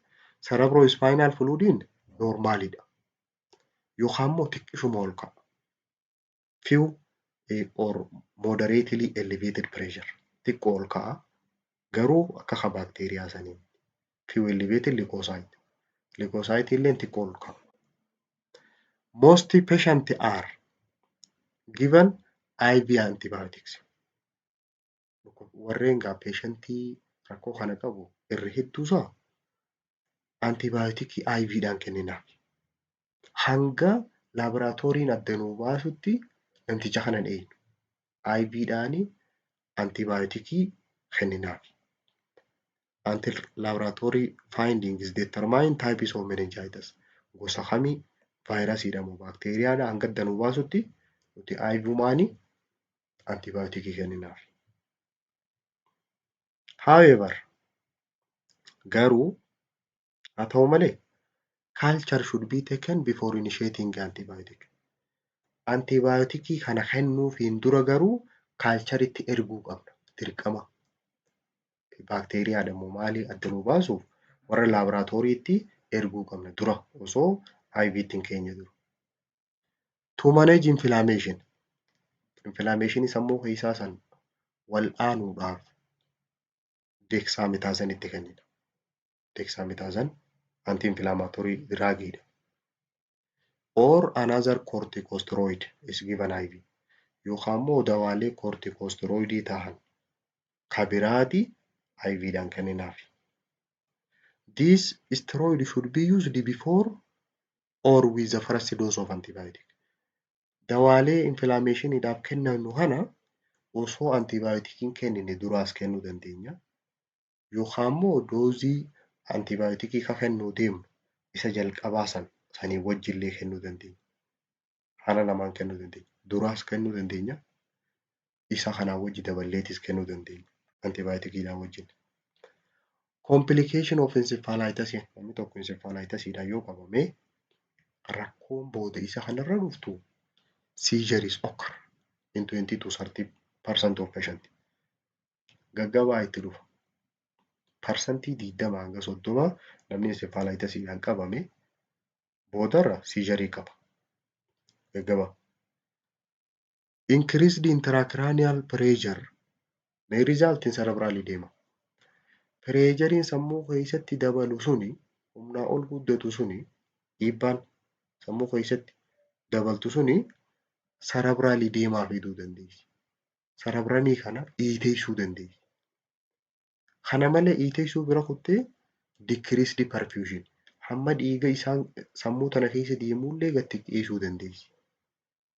cerebrospinal fluidiin normaliidha. Yookaan immoo xiqqishuma ol ka'a. Few or moderately elevated pressure, xiqqoo ol ka'a. Garuu akka ka baakteeriyaa sanii few elevated leukocyte. Leukocyte illee xiqqoo ol ka'a. Most patient are given IV antibiotics. Warreen gaa patientii rakkoo kana qabu irra hedduusaa antibioticii IVdhaan kenninaaf. Hanga laaboraatooriin adda nuu baasutti namticha kana hin eegnu. IVdhaan antibioticii kenninaaf. Until laboratory findings determine types of meningitis. Gosa kamii, vaayirasiidha moo baakteeriyaadha, hanga adda nuu baasutti nuti IVmaanii antibioticii kenninaaf. However, garuu haa ta'u malee, culture should be taken before initiating antibiotic. Antibioticii kana kennuufiin dura garuu cultureitti erguu qabna dirqama. Baakteeriyaadha moo maalii adda nuu baasuuf warra laaboraatooriitti erguu qabna dura osoo IV tti hin keenye dura. To manage inflammation. Inflammation sammuu keessaa san wal'aanuudhaaf dexamethasone itti kennina. Dexamethasone anti-inflammatory drugidha. Or another corticosteroid is given IV. Yookaan immoo dawaalee corticosteroidii ta'an ka biraati IVdhaan kenninaaf. This steroid should be used before or with the first dose of antibiotic. Dawaalee inflammationiidhaaf kennanu kana osoo antibiotikiin kennine duraas kennuu dandeenya. Yookaan immoo doozii antibiotikii ka kennuu deemnu isa jalqabaa san sanii wajjillee kennuu dandeenya. Haala lamaan kennuu dandeenya. Duraas kennuu dandeenya. Isa kanaa wajji daballeetis kennuu dandeenya. Antibiotikiidhaan wajjin. Complication of encephalitis, namni tokko encephalitisiidhaan yoo qabame, rakkoon booda isa kanarra dhuftu seizures occur in 20 to 30% of patient. Gaggabaa itti dhufa. 20% hanga 30 namni encephalitisiidhaan qabame boodarra seizurii qaba. Gaggabaa. Increased intracranial pressure may result in cerebral edema. Pressureiin sammuu keessatti dabalu suni, humnaa ol guddatu suni, dhiibbaan sammuu keessatti dabaltu suni cerebral edema fiduu dandeessi. Cerebrumii kana dhiiteessuu dandeessi. Kana malee dhiiteessuu bira kuttee decreased perfusion, hamma dhiiga isaan sammuu tana keessa deemullee gad xiqqeessuu dandeessi.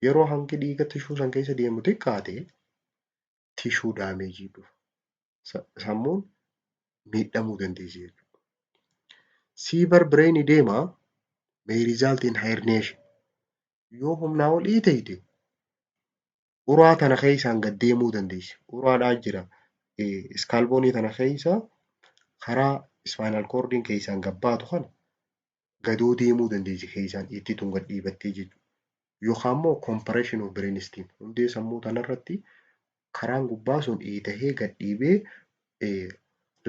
Yeroo hangi dhiiga tissue san keessa deemu xiqqaate, tissue damageii dhufa. Sammuun miidhamuu dandeessi jechuudha. Severe brain edema may result in herniation. Yoo humnaa ol dhiiteyte, uraa tana keessaan gad deemuu dandeessi. Uraadhaa jira. Skull boneii tana keessa karaa spinal cordiin keessaan gad baatu kana gadoo deemuu dandeessi, keessaan itti tun gad dhiibattee jechuudha. Yookaan immoo compression of brain stem, hundee sammuu tanarratti karaan gubbaa sun dhiitahee gad dhiibee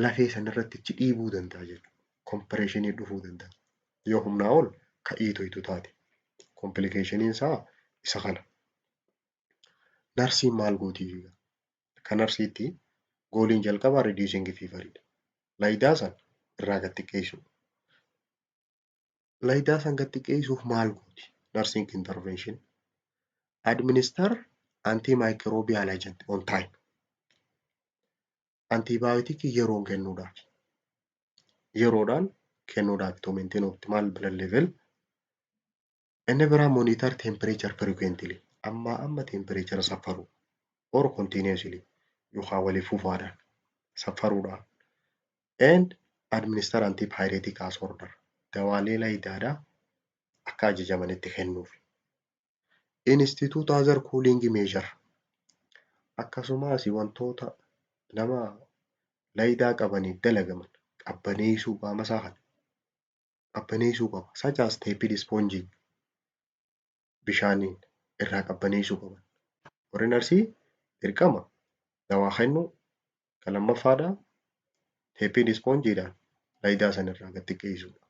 lafee sanarratti achi dhiibuu danda'a jechuudha. Compressionii dhufuu danda'a. Yoo humnaa ol ka dhiitoytu taate. Complicationiin isaa isa kana. Narsiin maal gootii? Akka narsiitti goaliin jalqabaa reducing feveridha. Laayidaa san irraa gad xiqqeessuu. Laayidaa san gad xiqqeessuuf maal gooti? Nursing intervention. Administer antimicrobial agent on time. Antibioticii yeroon kennuudhaaf. Yeroodhaan kennuudhaaf to maintain optimal blood level. Inni biraa monitor temperature frequently. Ammaa amma temperature safaruu or continuously yookaan waliif fufaadhaan safaruudhaan. And administer antipyretic as order. Dawaalee laayidaadhaa akka ajajamanitti kennuuf. Institute other cooling measure. Akkasumas wantoota nama laayidaa qabaniif dalagaman qabbaneessuu, qaama isaa kana qabbaneessuu qaba. Such as tepid sponging, bishaaniin irraa qabbaneessuu qaban. Warri narsii dirqama dawaa kennuu, kan lammaffaadhaa tepid spongiidhaan laayidaa sana irraa gad xiqqeessuudha.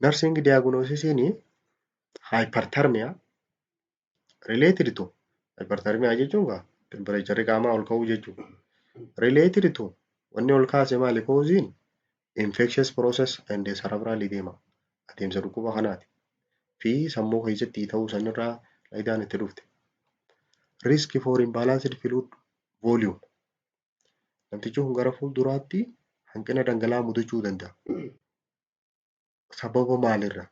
Nursing diagnosisiin hyperthermia related to, hyperthermia jechuun gaa temperatureri qaamaa ol ka'uu jechuudha. Related to, wanni ol kaase maali? Causeiin infectious process and cerebral edema, adeemsa dhukkuba kanaati. Fi sammuu keessatti ta'uu sanirraa laayidaan itti dhufte. Risk for imbalanced fluid volume. Namtichi kun gara fuulduraatti hanqina dhangala'aa mudachuu danda'a. Sababa maalirraa?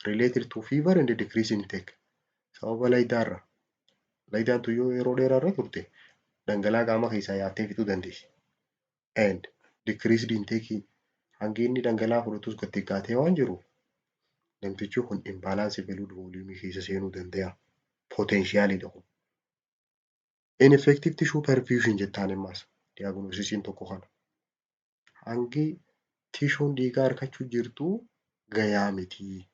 Related to fever and decrease intake. Sababa laayidaarraa. Laayidaan tun yoo yeroo dheeraa irra turte, dhangala'aa qaama keessaa yaattee fixuu dandeessi. And decreased intake, hangi inni dhangala'aa fudhatus gad xiqqaatee waan jiruuf, namtichi kun imbalance fluid volume keessa seenuu danda'a. Potentialidha kun. Ineffective tissue perfusion jettaan ammas diagnosisiin tokko kana. Hangi tissueun dhiigaa harkachuu jirtu gayaa miti.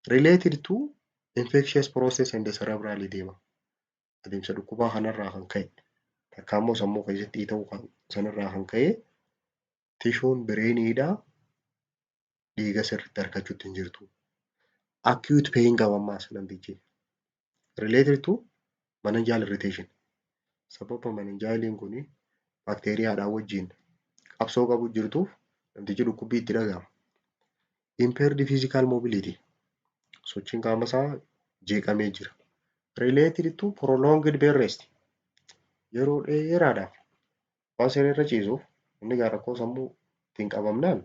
Related to infectious process and cerebral edema. Adeemsa dhukkubaa kanarraa kan ka'e, takka immoo sammuu keessatti ta'uu sanarraa kan ka'e, tissueun brainiidhaa dhiiga sirriitti harkachuutti hin jirtu. Acute pain qaba ammaas namtichi. Related to meningeal irritation. Sababa meningealiin kun baakteeriyaadhaan wajjin qabsoo qabu jirtuuf namtichi dhukkubbii itti dhagahama. Impaired physical mobility. Sochiin qaama isaa jeeqamee jira. Related to prolonged bed rest. Yeroo dheeraadhaaf waan siree irra ciisuuf inni gaa rakkoo sammuu ittiin qabamnaan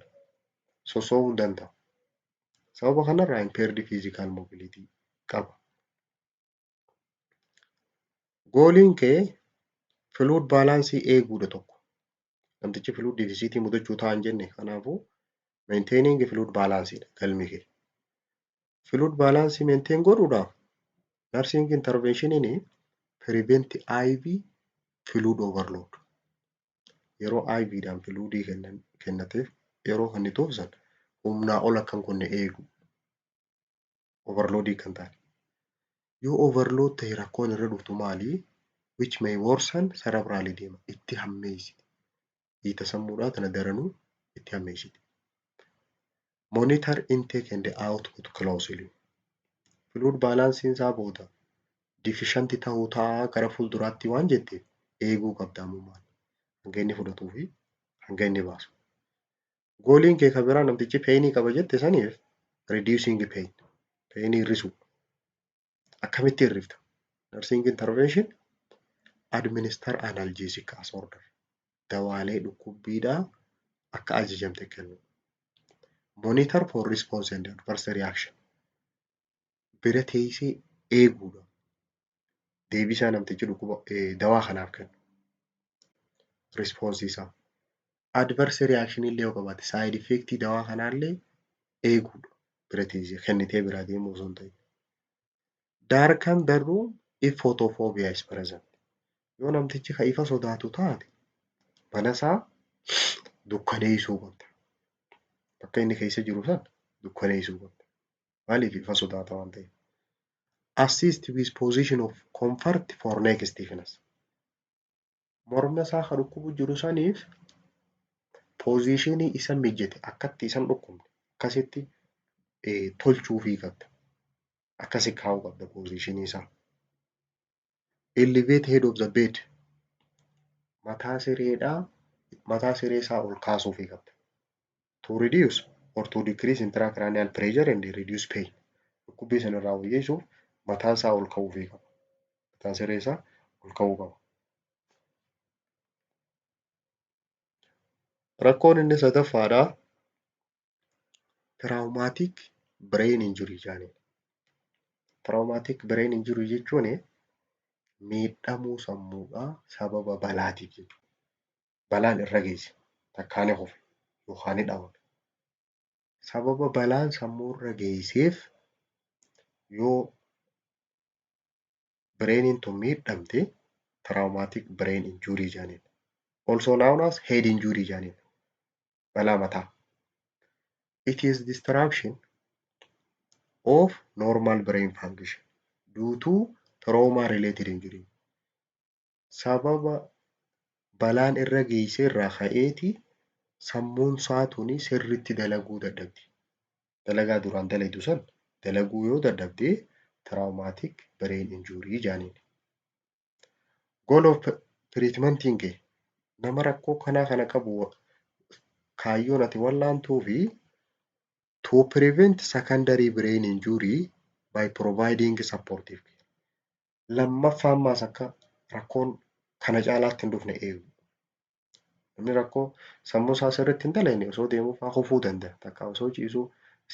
soso'uu hin danda'u. Sababa kanarraa impaired physical mobility qaba. Goaliin kee fluid balance eeguudha tokko. Namtichi fluid deficit mudachuu ta'a hin jenne, kanaafuu maintaining fluid balance dha galmi kee. Fluid balance maintain godhuudhaaf nursing interventioniin prevent IV fluid overload. Yeroo IVdhaan fluidii kennateef, yeroo kennituuf san humnaa ol akka hin kunne eegu. Overloadii kan taane. Yoo overload ta'e rakkoon irra dhuftu maali? Which may worsen cerebral edema. Itti hammeessiti. Dhiita sammuudhaa kana daranuu itti hammeessiti. Monitor intake and output closely. Fluid balancing isaa booda deficient ta'uu ta'a gara fuulduraatti waan jetteef eeguu qabda ammumaan. Hanga inni fudhatuu fi hanga inni baasu. Goaliin kee kan biraa namtichi painii qaba jette saniif reducing pain. Painii hir'isuu. Akkamitti hir'ifta? Nursing intervention, administer analgesic as order. Dawaalee dhukkubbiidhaa akka ajajamte kennu. Monitor for response and adverse reaction. Bira teessee eeguudha. Deebisaa namtichi dhukkuba dawaa kanaaf kennu. Response isaa. Adverse reaction illee yoo qabaate, side effect dawaa kanaallee eeguudha. Bira teessee kennitee biraa deemuu osoo hin ta'in. Darken the room if photophobia is present. Yoo namtichi ka ifa sodaatu taate mana isaa dukkaneessuu qabda. Bakka inni keessa jiru san dukkaneessuu qabda. Maaliif? Ifa sodaata waan ta'eef. Assist with position of comfort for neck stiffness. Morma isaa ka dhukkubu jiru saniif positionii isa mijate, akkatti isan dhukkubne akkasitti tolchuufii qabda. Akkasi kaa'uu qabda positionii isaa. Elevate head of the bed. Mataa sireedhaa, mataa siree isaa ol kaasuufii qabda. To reduce or to decrease intracranial pressure and reduce pain. Dhukkubbii sana irraa wayyeessuuf mataan isaa ol ka'uufii qaba. Mataan siree isaa ol ka'uu qaba. Rakkoon inni sadaffaadhaa traumatic brain injury jedhaniin. Traumatic brain injury jechuun miidhamuu sammuudhaa sababa balaatiif jechuudha. Balaan irra geesse, takkaa ni kufe yookaan ni dhawame. Sababa balaan sammuu irra geesseef yoo brainiin tun miidhamte traumatic brain injury jedhaniin. Also known as head injury jedhaniin. Balaa mataa. It is disruption of normal brain function due to trauma related injury. Sababa balaan irra geesse irraa ka'eeti sammuun isaa tuni sirriitti dalaguu dadhabdi. Dalagaa duraan dalagdu san dalaguu yoo dadhabde traumatic brain injury jedhaniin. Goal of treatmentiin kee nama rakkoo kanaa kana qabu kaayyoon ati wallaantuu fi to prevent secondary brain injury by providing supportive care. Lammaffaa ammaas akka rakkoon kana caalaatti hin dhufne eegu. Namni rakkoo sammuu isaa sirriitti hin dalagne osoo deemuu fa'aa kufuu danda'a. Takka osoo ciisuu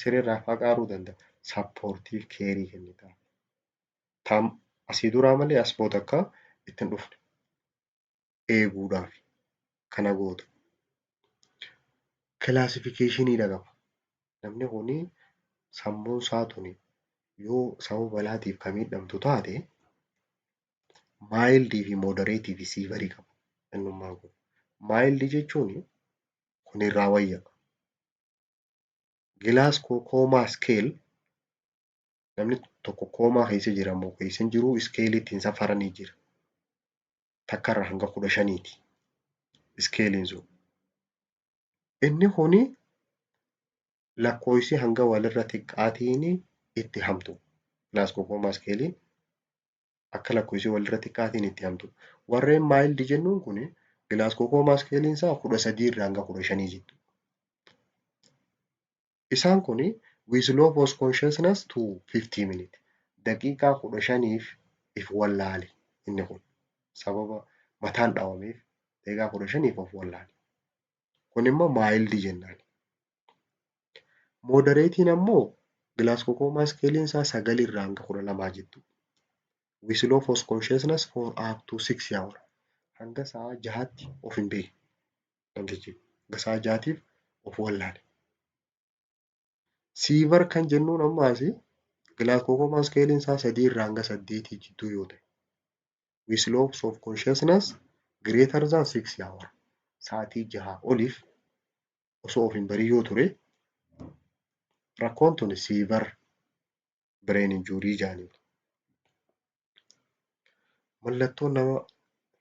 sireerraa fa'aa qaaruu danda'a. Supportive care kennita. Tam asii duraa malee as booda akka itti hin dhufne eeguudhaaf kana goota. Classificationiidha qaba. Namni kuni sammuun isaa tuni yoo sababa balaatiif kan miidhamtu taate mildii fi moderateii fi severeii qaba innummaan kun. Mildii jechuun kun irraa wayya. Glasgow Coma Scale, namni tokko coma keessa jira moo keessa hin jiru scaleii ittiin safaranii jira. Takkarraa hanga 15ti scaleiin sun. Inni kuni lakkoofsi hanga walirra xiqqaatiin Itti hamtu. Glasgow Coma Scaleiin akka lakkoofsi walirra xiqqaatiin itti hamtu. Warreen mild jennuun kun Glasgow Coma Scaleiin isaa 13 irraa hanga 15 jechuudha. Isaan kun with loss of consciousness to 15 minutes, daqiiqaa 15f if wallaale. Inni kun sababa mataan dhawameef daqiiqaa 15f of wallaale. Kun immoo mild jennaan. Moderateiin ammoo Glasgow Coma Scaleiin isaa 9 irraa hanga 12 jechuudha. With loss of consciousness for up to 6 hours, hanga sa'a 6tti of hin beekne namtichi, hanga sa'a 6tiif of wallaale. Severe kan jennuun ammaas Glasgow Coma Scaleiin isaa 3 irraa hanga 8 jidduu yoo ta'e, with loss of consciousness greater than 6 hours, sa'aatii 6 oliif osoo of hin barin yoo ture, rakkoon tun severe brain injury jedhaniin. Mallattoon nama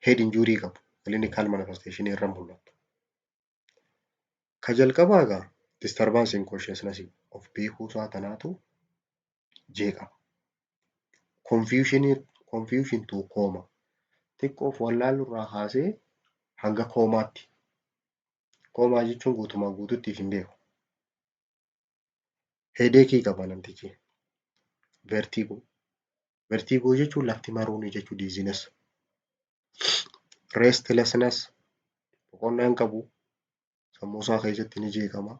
head injury qabu clinical manifestation irra mul'atu. Ka jalqabaa egaa disturbance in consciousness, of beekuu isaa tanaatu jeeqama. Confusion, confusion to coma, xiqqoo of wallaaluu irraa kaasee hanga koomaatti. Koomaa jechuun guutumaan guutuutti of hin beeku. Headache qaba namtichi. Vertigo. Vertigo jechuun lafti maruunii jechuudha, dizziness. Restlessness, boqonnaa hin qabu. Sammuu isaa keessatti ni jeeqama.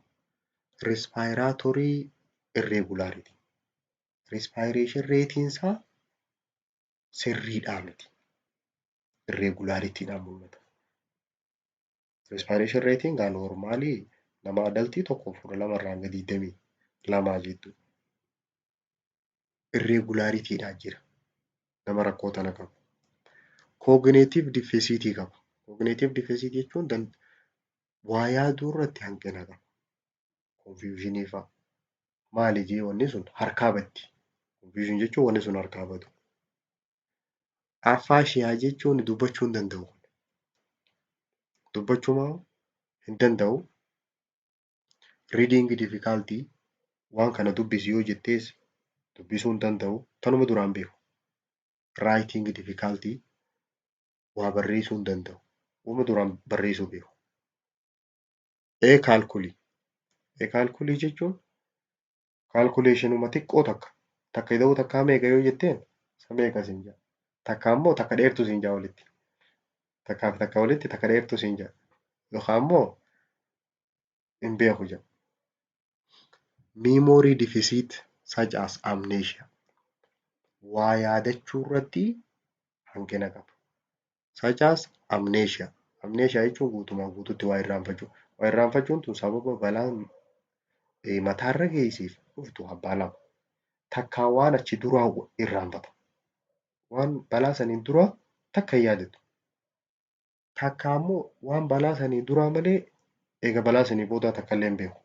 Respiratory irregularity. Respiration rateiin isaa sirriidhaa miti. Irregularityidhaan mul'ata. Respiration rateiin gaa normalii nama adultii tokko 12 irraa hanga 22 jechuudha. Irregularityidhaan jira nama rakkoo tana qabu. Cognitive deficit qaba. Cognitive deficit jechuun waa yaaduu irratti hanqina qaba. Confusionii fa'a. Maali jee wanni sun harkaa baddi. Confusion jechuun wanni sun harkaa badu. Aphasia jechuun dubbachuu hin danda'u. Dubbachuu hin danda'u. Reading difficulty, waan kana dubbisi yoo jettees dubbisuu hin danda'u. Tanuma duraan beeku. Writing difficulty, waa barreessuu hin danda'u. Uuma duraan barreessuu beeku. Acalculia. Acalculia jechuun calculationuma xiqqoo takka, takka ida'uu takkaa meeqa yoo jetteen, isa meeqa siin jedha. Takka ammoo takka dheertuu siin jedha walitti. Takkaa fi takka walitti takka dheertuu siin jedha. Yookaan immoo hin beeku jedha. Memory deficit such as amnesia. Waa yaadachuu irratti hanqina qaba. Such as amnesia. Amnesia jechuun guutumaan guutuutti waa irraanfachuu. Waa irraanfachuun tun sababa balaan mataarra geesseef dhuftu abbaa lama. Takkaa waan achi duraa irraanfata. Waan balaa saniin dura takka hin yaadatu. Takka ammoo waan balaa sanii duraa malee eega balaa sanii boodaa takka illee hin beeku.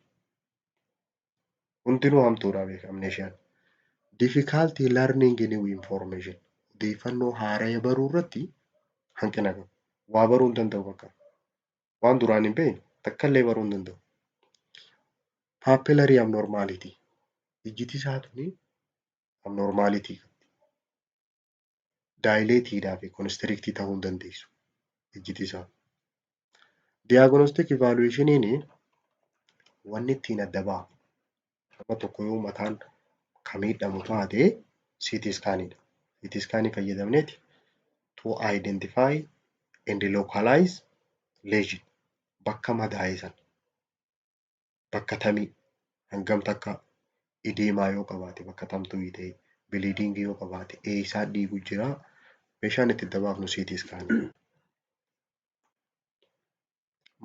Hundinuu hamtuudha beeka amnesiaan. Difficulty learning new information. Odeeffannoo haaraa baruu irratti hanqina qaba. Waa baruu hin danda'u bakka. Waan duraan hin beekne takka illee baruu hin danda'u. Pupillary abnormality. Ijjiti isaa tuni abnormality qabdi. Dilateiidhaa fi constrictii ta'uu hin dandeessu ijjiti isaa. Diagnostic evaluationiin wanni ittiin adda ba'a. Nama tokko yoo mataan ka miidhamu taate CT scaniidha. CT scanii fayyadamneeti to identify and localize lesion, bakka madaa'e sana, bakka tamii, hangam takka edema yoo qabaate, bakka tamtu ta'e, bleedingii yoo qabaate, eessaa dhiigu jira, meeshaan itti adda baafnu CT scanii.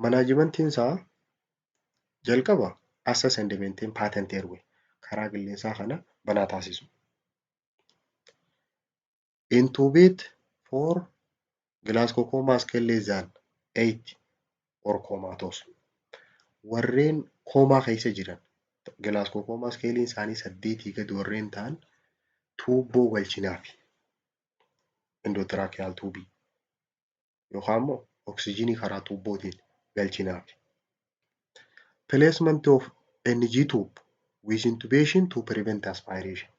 Managementiin isaa jalqaba access and maintain patent airway, karaa qilleensaa kana banaa taasisu. Intubate for Glasgow Coma Scale less than 8 or comatose. Warreen koomaa keessa jiran, Glasgow Coma Scale isaanii 8 gadi warreen ta'an, tuubboo galchinaafi. Endotracheal tubeii yookaan immoo oksijiinii karaa tuubbootiin galchinaafi. Placement of NG tube with intubation to prevent aspiration.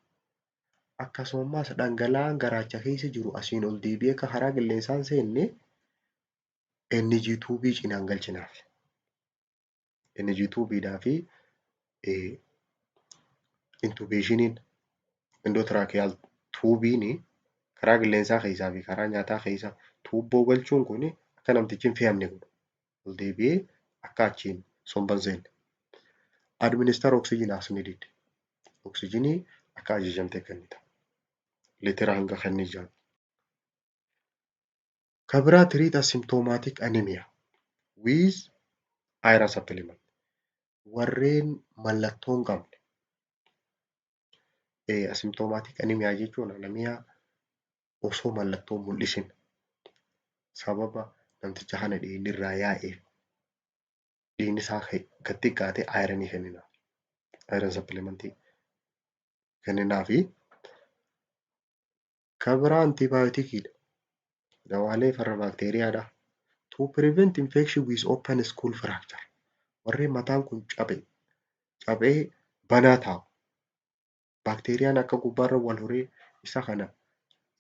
Akkasumas dhangala'aan garaacha keessa jiru asiin ol deebi'ee akka karaa qilleensaa hin seenne NG tubeii cinaan galchinaaf. NG tubeiidhaa fi intubationiin endotracheal tubeiin karaa qilleensaa keessaa fi karaa nyaataa keessa tuubboo galchuun kun akka namtichi hin fe'amne godha. Ol deebi'ee akka achiin somba hin seenne. Administer oxygen as needed. Oksijiinii akka ajajamtee kennita. Liitira hanga kenni jira. Kan biraa, treat asymptomatic anemia with iron supplement. Warreen mallattoo hin qabne, asymptomatic anemia jechuun anemia osoo mallattoo hin mul'isin sababa namticha kana dhiigni irraa yaa'eef dhiigni isaa gad xiqqaate ironii kenninaaf. Iron supplementii kenninaafi. Kan biraa antibioticiidha. Dawaalee farra baakteeriyaadha. To prevent infection with open skull fracture. Warreen mataan kun cabe, cabee banaa taa'u. Baakteeriyaan akka gubbaarra wal horee isa kana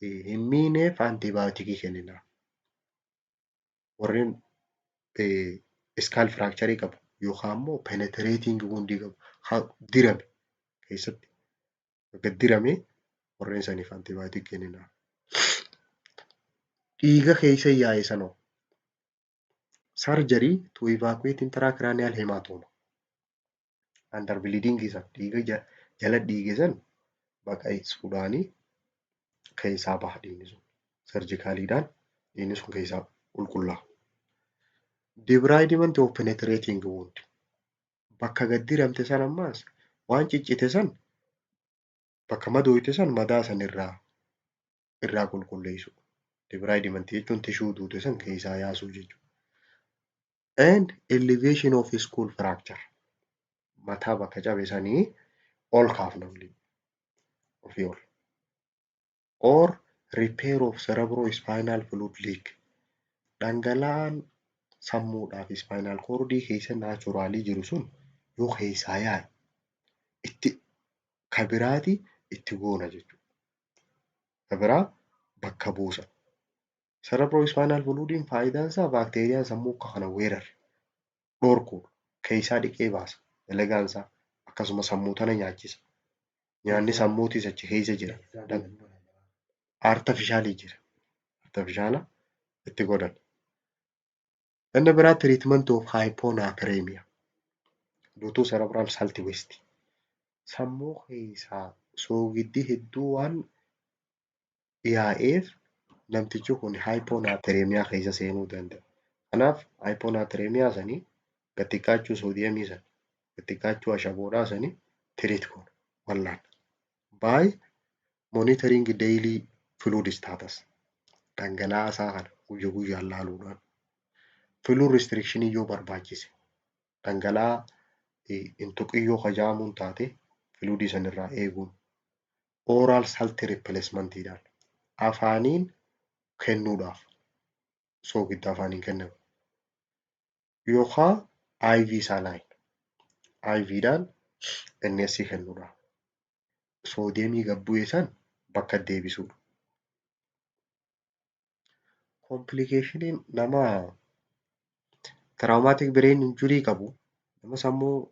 hin miineef antibioticii kenninaaf. Warreen skull fracturii qabu yookaan immoo penetrating woundii qabu, dirame keessatti gad dirame, warreen saniif antibiotic kenninaaf. Dhiiga keessa yaa'e sanoo, surgery to evacuate intracranial hematoma. Under bleeding san, dhiiga jala dhiige san baqaqsuudhaanii keessaa baha dhiigni sun. Surgicaliidhaan dhiigni sun keessaa qulqullaa'a. Debridement of penetrating wound. Bakka gad diramte san ammaas waan ciccite san, bakka madooyte san, madaa san irraa qulqulleessu. Debridement jechuun tissue duute san keessaa yaasuu jechuudha. And elevation of skull fracture. Mataa bakka cabe sanii ol kaafna ofii ol. Or repair of cerebrospinal fluid leak. Dhangala'aan sammuudhaa fi spinal cordii keessa naturalii jiru sun yoo keessaa yaa'e itti ka biraati itti goona jechuudha. Ka biraa bakka buusa. Cerebrospinal fluidiin faayidaan isaa baakteeriyaan sammuu akka kana weerarre dhorkuudha. Keessaa dhiqee baasa. Dalagaan isaa akkasuma sammuu tana nyaachisa. Nyaanni sammuutis achi keessa jira. Artificialii jira. Artificiala itti godhan. Inni biraa treatment of hyponatremia due to cerebral salt waste. Sammuu keessaa soogiddi hedduu waan yaa'eef namtichi kun hyponatremia keessa seenuu danda'a. Kanaaf hyponatremia sanii gad xiqqaachuu sodiumii sana, gad xiqqaachuu ashaboodhaa sanii treat goona, wallaanna. By monitoring daily fluid status, dhangala'aa isaa kana guyya guyyaan laaluudhaan, fluid restriction yoo barbaachise, dhangala'aa hin tuqin yoo hajaamuun taate fluidii sanirraa eeguun, oral salt replacementiidhaan afaaniin kennuudhaaf, soogidda afaaniin kennamu, yookaan IV saline, IVdhaan NS kennuudhaaf sodiumii gad bu'e san bakka deebisuudha. Complicationiin nama traumatic brain injury qabu, nama sammuu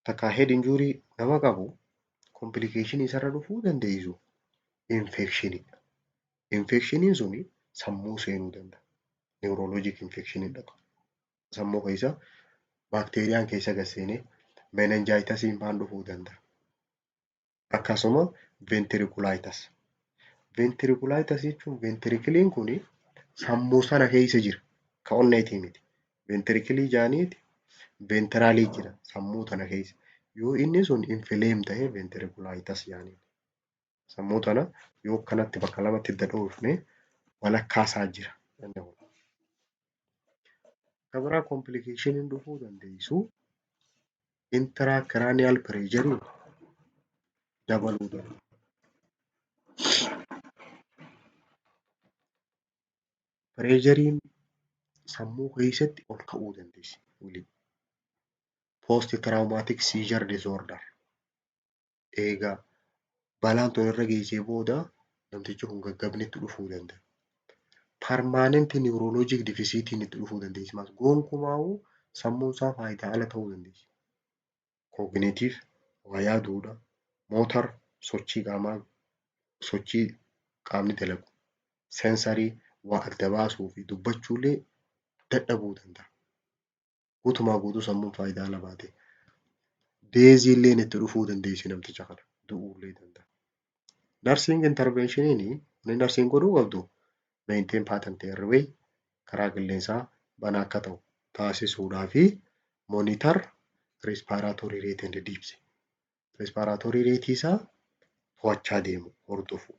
takka head injury nama qabu, complicationii isarra dhufuu dandeessu infectioniidha. Infectioniin suni sammuu seenuu danda'a. Neurologic infectioniin dhaqa. Sammuu keessa baakteeriyaan keessa gad seenee meningitisiin faan dhufuu danda'a. Akkasuma ventriculitis. Ventriculitis jechuun ventricleiin kun sammuu sana keessa jira. Ka onneetii miti. Ventricleii jaaniiti ventralii jira sammuu tana keessa. Yoo inni sun inflame ta'e ventriculitis jaaniin. Sammuu tana yoo akkanatti bakka lamatti adda dhoofne walakkaa isaa jira. Kan biraa complicationiin dhufuu dandeessu intracranial pressureiin dabaluu danda'a. Pressureiin sammuu keessatti ol ka'uu dandeessi. Post traumatic seizure disorder, eega Balaan tun irra geessee booda namtichi kun gaggabni itti dhufuu danda'a. Permanent neurologic deficitiin itti dhufuu dandeessi. Gonkumaa'uu sammuun isaa faayidaa ala ta'uu dandeessi. Cognitive waa yaaduudha. Motor sochii qaamaa, sochii qaamni dalagu. Sensory waa adda baasuu fi dubbachuullee dadhabuu danda'a. Guutumaa guutuu sammuun faayidaa ala baate. Deathiilleen itti dhufuu dandeessi namticha kana. Du'uullee danda'a. Nursing interventioniin inni nursiin godhuu qabdu maintain patent airway, karaa qilleensaa banaa akka ta'u taasisuudhaa fi monitor respiratory rate and depth. Respiratory rate isaa to'achaa deemu, hordofu.